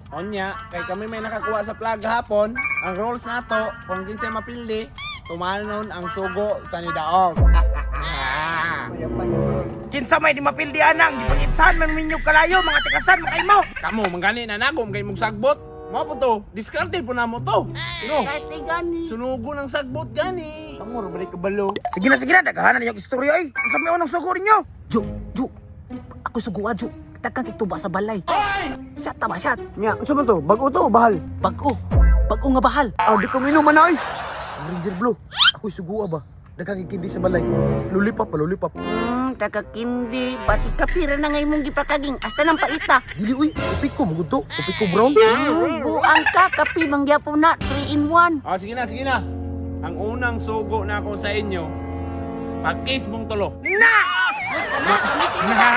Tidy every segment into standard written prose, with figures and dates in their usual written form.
Onya, kay kami may nakakuha sa flag hapon, ang rules nato, kung kinsay mapili, tumanon ang sugo sa nidaog. Kinsa may di mapildi anang gipangitsahan man ninyo kalayo mga tikasan makaimo. Kamo, manggani na nago, kay mong sagbot. Mao po to, diskarte po na mo to. No, Karte gani. sunugo ng sagbot gani. Kamo ra balik kabalo. Sige na, daghanan ninyo istorya ay. Unsa may unang sugo ninyo? Ju, Ju. Ako suguan, Ju. Tagang ituba sa balay. Shot ta ba, shot? Nya, unsa man to? Bag-o to o bahal? Bag-o. Bag-o nga bahal. Ah, di ko minom man ay. Ranger Blue, ako'y sugua ba? Daghang kindi sa balay. Lulipap pa, lulipap. Takakindi. Basig kapira na ngay mong gipakaging. Hasta ng paita. Dili uy, upik ko mugud to. Upik ko brown. Buang ka, kapi, mangyapon na. 3 in 1. Ah, sige na, sige na. Ang unang sugo na ako sa inyo, pag-kiss mong tulo. Na! Na!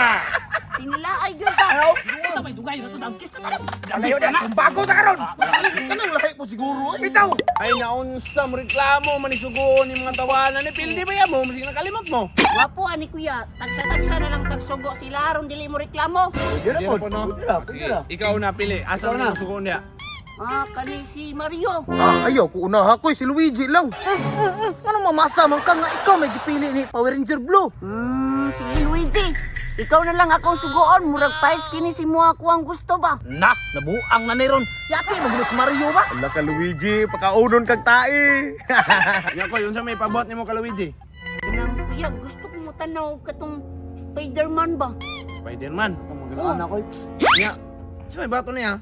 Tinila ay yun ba? Ito may dugay na to. Dam kiss na tayo. Layo na, bago ta karon. Kanang lahi po siguro ay. Bitaw. Ay naunsa mo reklamo manisugoon ni mga tawanan ni Pildi ba yan mo? Masig nakalimot mo. Wapo ani kuya, tagsa-tagsa na lang tagsugo sila aron dili mo reklamo. Pwede ra Sige po. po, no? Pwede ra, Ah, pwede sige. ra. Ikaw na pili. Asa Ikaw mo na. na sugoon niya? Ah, kani si Mario. Ah, ayaw ko unaha ko si Luigi lang. Ano mamasa man ka nga ikaw may gipili ni Power Ranger Blue. Sige Luigi. Ikaw na lang akong sugoon, murag pais kini si muha ko ang gusto ba? Na, nabuang na ni ron. Yati mo si Mario ba? Ala ka Luigi, pakaunon kag tae. Nya ko yun sa may pabuhat nimo ka Luigi. Kanang kuya, gusto ko mo tanaw katong Spider-Man ba? Spider-Man. Magaan ako. Nya. Sa may bato niya.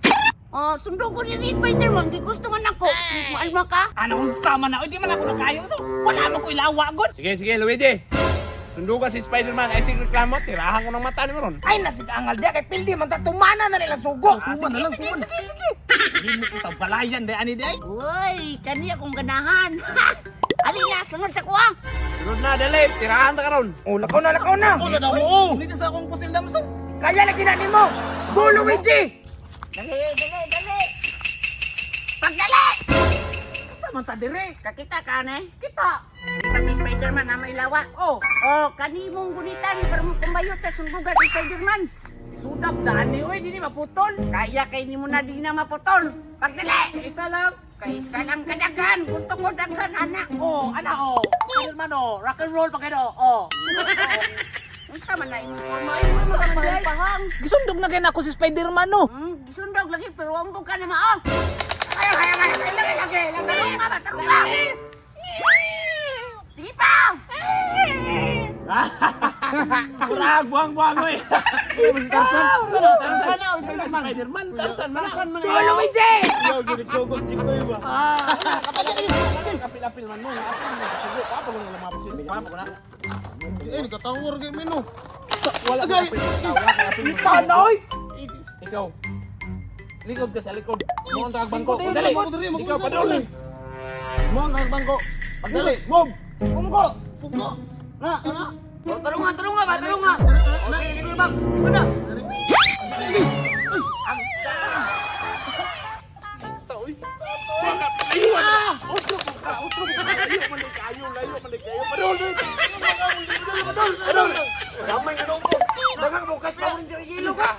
Ah, sundo ko niya si Spider-Man, kay gusto man ako. Maalma ka? Ano unsa man na? Di man ako nakayo. So, wala man ko ilawa gud. Sige, sige Luigi. Sundo ka si Spider-Man ay sige reklamo, tirahan ko ng mata ni mo ron. Ay nasigangal dia kay pildi man ta tumana na nila sugo. Tuman na lang, Sige, tuman. sige, sige. Hindi mo kita balayan day ani day. Uy, kani akong ganahan. Ali na, sunod sa kuha. Sunod na, dali, tirahan ta karon. Oh, lakaw na, lakaw na. Wala na mo. Dito sa akong pusil damso. Kaya lagi na nimo. Go Luigi. Dali, dali, dali. Pagdali! Sa man ta dire? Kakita ka ne? Kita. Di ba si Spider-Man na may lawa? Oh, Oh, kanimong gunitan para mo kumbayo ta sundugan si Spider-Man. sudap dani oy dili maputol. Kaya kay nimo na di na maputol. Pagdali! Isa lang. Kaysa lang kadaghan. Gusto ko daghan, anak. Oh, ana oh. Spider-Man oh, rock and roll pa kayo oh. Unsa man na imong forma ay mo mga pahang. Gisundog na kay nako si Spider-Man no. Gisundog lagi pero ambog ka na mao. Ay ay ay ay lagi lagi lagi. Tarong ka ba? Tarong ka! Sige pa! Kurag, buwang-buwang oy. Si Tarzan. Tarzan na, Spider-Man. Tarzan, Tarzan man. Go Luigi. Yo, ginigsugos jikoy ba? Kapil-apil man mo. Apil mo sugo. Papo ko na mapusin. Papo ko na. Eh, nagkatawar kay mino. Wala ko apil. Wala ko apil. Tanoy. Ikaw. Likod ka sa likod. Mo ang tag bangko. Dali. Ikaw padulin. Mo ang tag bangko. Pagdali. Move. Pungko. Pungko. Na, na. Oh, tarong nga, tarong nga ba, tarong nga. Okay, sige bang. Ano? Layo man. Otro ko ka. Otro ko ka. Layo man kayo. Layo man kayo. Padulin. Padulin. Damay nga ko. Daghang mo kay Power Ranger yelo ka.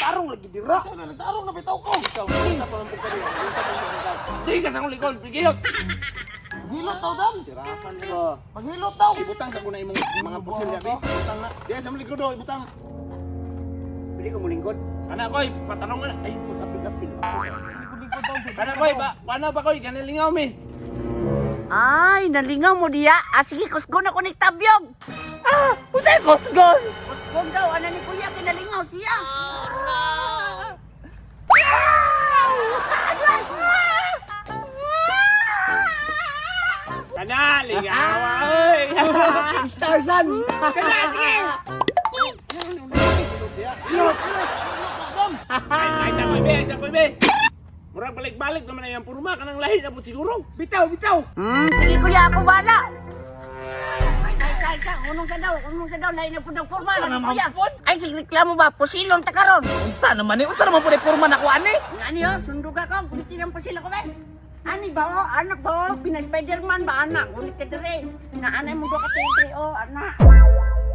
Tarong lagi dira. Nagtarong na bitaw ko. Di ka sa akong likod. Bigilot. Gilot daw dam. Sirakan ba? Paghilot daw. Ibutang sa kuna imong mga pusil ya, be. Ibutang na. Di sa likod do, ibutang. Pili ko mulingkod. Kana koy, patanong na. Ay, pag-apil-apil. Kana koy, ba, ano ba koy, kanilingaw mi. Ay, nalingaw mo diya. Ah, sige, kusgon ako ni Tabyog. Ah, unsay kusgon? Kusgon daw, ana ni kuya, kinalingaw siya. Kana, lingaw oy. Tarzan. Kana sige. Ay, ay sa koy be, ay sa koy be. Murag balik-balik naman ay ang purma kanang lahi na po siguro. Bitaw, bitaw. Sige kuya, ako bala. Ay, ay, ay, ay, unong sa daw, lain na po ng forma. Unsa Lagi, naman kuya. po? Ay, sige, reklamo ba? Pusilon ta karon. Unsa naman ni? Unsa naman po ni porma nako ani? Nga niyo, sunduga ka, gunitin ang pusil ako ba? Ani ba o? Anak ba o? Pina Spider-Man ba anak? Gunit ka dire. Naanay mo do ka tente o anak.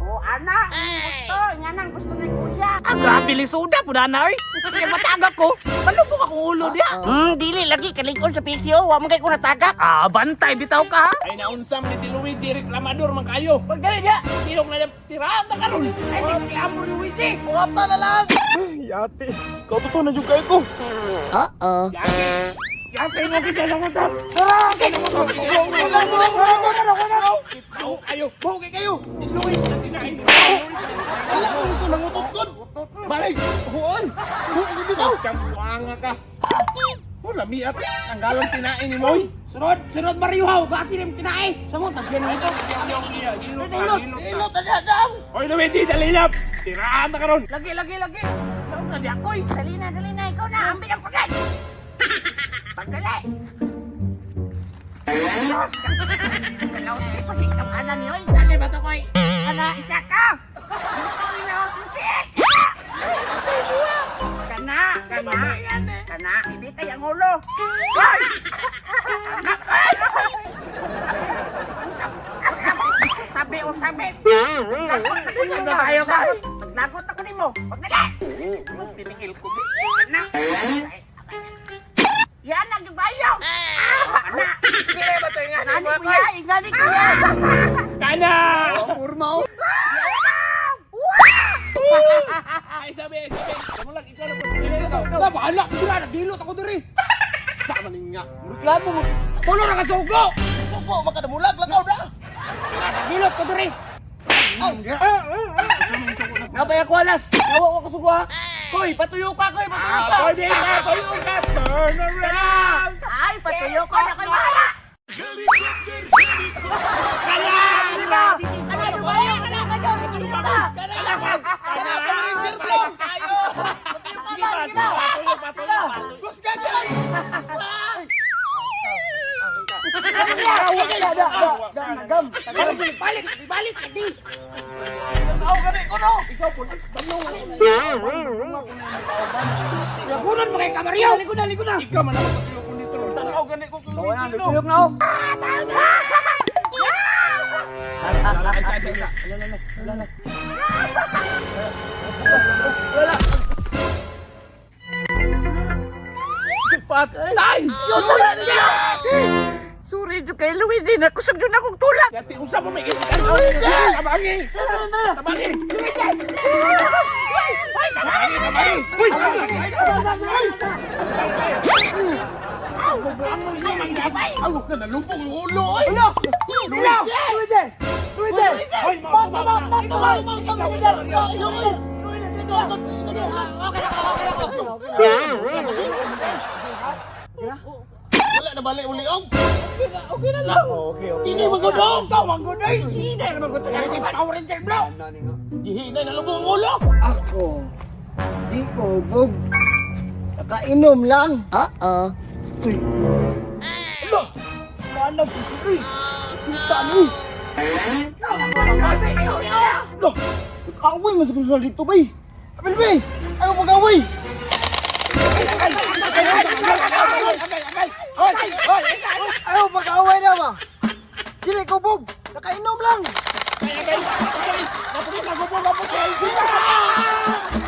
O anak, gusto, nga nang gusto ni kuya. Ah, grabe lisuda po na oy. Kaya matagak ko, malubog akong ulo diha. Dili lagi kalikon sa pisyo, wa man kay ko natagak. Ah, bantay bitaw ka. ha? Ay naunsam ni si Luigi reklamador man kayo. Pagdali diha. Tiyok na tirahan na karon. Ay reklamo ni Luigi. Wata na lang. Yate. Kau totoo na jud kayo ko. Yate mo kita lang ito. Tao kayo. Buhi kayo. Luigi na tinahin. Wala ko ko nangutot kon. Balik. Hoy. Buhi ko bitaw. Kang buanga ka. Wala miat. Ang galang tinain ni Moy. Sunod, sunod Mario haw, kasi nim tinae. Samo tagsian nito. Hilot, Ilot na dam. Hoy Luigi, dali na. Tirahan na karon. Lagi, lagi, lagi. Laom na di ako. Dali na, dali na, ikaw na, ambil ang pagay. Pagdali. Diyos, kalaw si pasik ang ana ni oy. Ano ba to koy? Ana, isa ka. Ikaw ilaw suntik. Kana, kana, kana, ibitay ang ulo. Ay! Kana, ay! Usap, usap, usabi, usabi. Nagot ako nimo. Tayo ka. Nagot ako nimo. Pagdali. Tiningil ko. Kana. Yan ang bayo. Kana. Dili ba to nga Ingani kuya, ingani kuya. Kana! Kurma oh. Ay sabi, sabi. Kamulag ikaw na pagpili. Wala bahala ko dira, nagdilot ako diri. Sa maning nga. Reklamo mo. Pulo ra ka sugo. Sugo makadamulag lakaw na. Nagdilot ko diri. Nabay ako alas. Nawa ko sugo ha. Koy, patuyo ka, koy, patuyo ka. Pwede ka, pwede ka. Turn around. Ay, patuyo ko na ko'y bahala. Kana! Kana, kana, dumayo, kana, kana, patuyo ka. Kana! Kana Ranger Blue. Sige ba, patuyo, patuyo, patuyo. Kusga dyan. Da, da, da, gam. Balik, balik, di. Tao gani ko no. Ikaw po, banong ako. Lagunan mo kay Kamario. Ligo na, ligo na. Ikaw man ako patuyo ko nito. Tao gani ko kay Wala, Luigi no. tuyok na oh. Isa, isa, isa. Patay! Sorry, jud kay Luigi, nakusog jud akong tulak. Yati, usap mo may Luigi! Tabangi! Tabangi! Tabangi! Tabangi! Uy! Aw, nanalupong yung ulo, oy! Luigi! Luigi! Hoy, Mato, mato, mato, Wala na balik uli, og! Okay na lang. Okay, okay. Hindi magodong! Ikaw, manggodoy! Hindi na magodong! Power Ranger Blue! Gihinay na lubong ang ulo! Ako, di ko hubog. Nakainom lang. Oo. Uy. Ala! Kanag ko sila eh. Kita mo eh. Ala! Nag-away man sa kusal dito bay. Abel bay. Ayaw mag-away. Ayaw mag-away na ba? Dili ko bug. Nakainom lang. Ay, ay, ay! Napulit na, napulit na, napulit na!